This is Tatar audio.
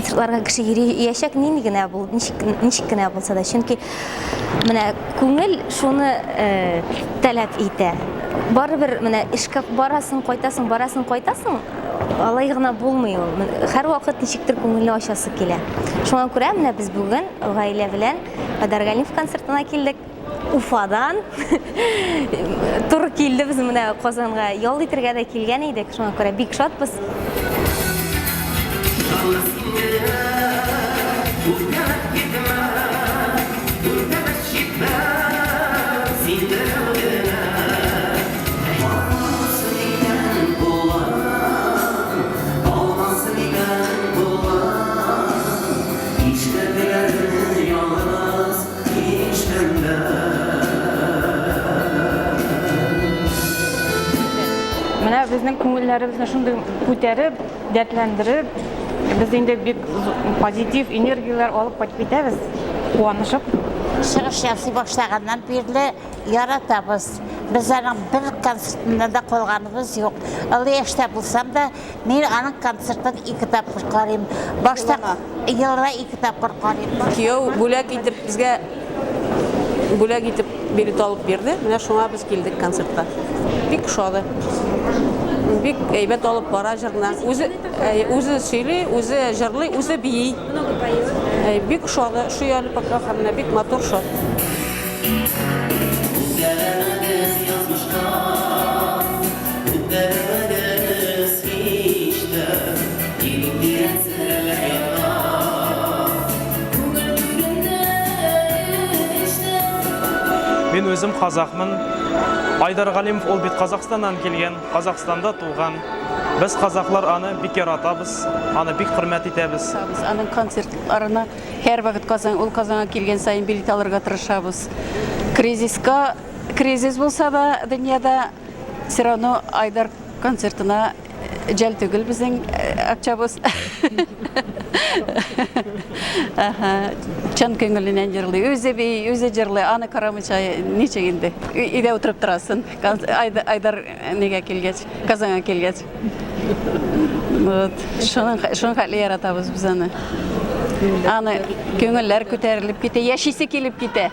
Концертларга кеше йөриячәк, нинди генә бул, ничек, ничек кенә булса да. Чөнки менә күңел шуны э, таләп итә. Барыбер менә эшкә барасың, кайтасың, барасың, кайтасың, алай гына булмый ул. Һәрвакыт ничектер күңелне ачасы килә. Шуңа күрә менә без бүген гаилә белән Айдар Галимов концертына килдек. Уфадан туры килде без менә Казанга ял итәргә дә килгән идек. Шуңа күрә бик шатбыз. Менә безнең күңелләребезне шундый күтәреп, дәртләндереп, без инде бик позитив энергияләр алып кайтып китәбез, куанышып. Чыгыш ясый башлаганнан бирле яратабыз. Без аның бер концертыннан да калганыбыз юк. Олы яшьтә булсам да, Мин аның концертын ике тапкыр карыйм. Башта елына ике тапкыр карыйм. Кияү бүләк итеп безгә бүләк итеп билет алып бирде. Менә шуңа без килдек концертка. Бик ошады. Бик әйбәт алып бара җырны. Үзе үзе сөйли, үзе җырлый, үзе бии. Бик ошады. Ошый әле пока һәм менә бик матур шат. Мин үзем казахмын. Айдар Галимов ул бит Казахстаннан килгән, Казахстанда туган. Без казахлар аны бик яратабыз, аны бик хөрмәт итәбез. Аның концертларына һәрвакыт Казан, ул Казанга килгән саен билет алырга тырышабыз. Кризиска, кризис булса да дөньяда все равно Айдар концертына Жәл түгел безнең акчабыз. Аһа, чын күңеленнән җырлый. Үзе бии, үзе җырлый. Аны карамыйча ничек инде? Өйдә утырып торасың. Айдар нигә килгәч, Казанга килгәч. Вот. Шуның шуның хәтле яратабыз без аны. Аны күңелләр күтәрелеп китә, яшисе килеп китә.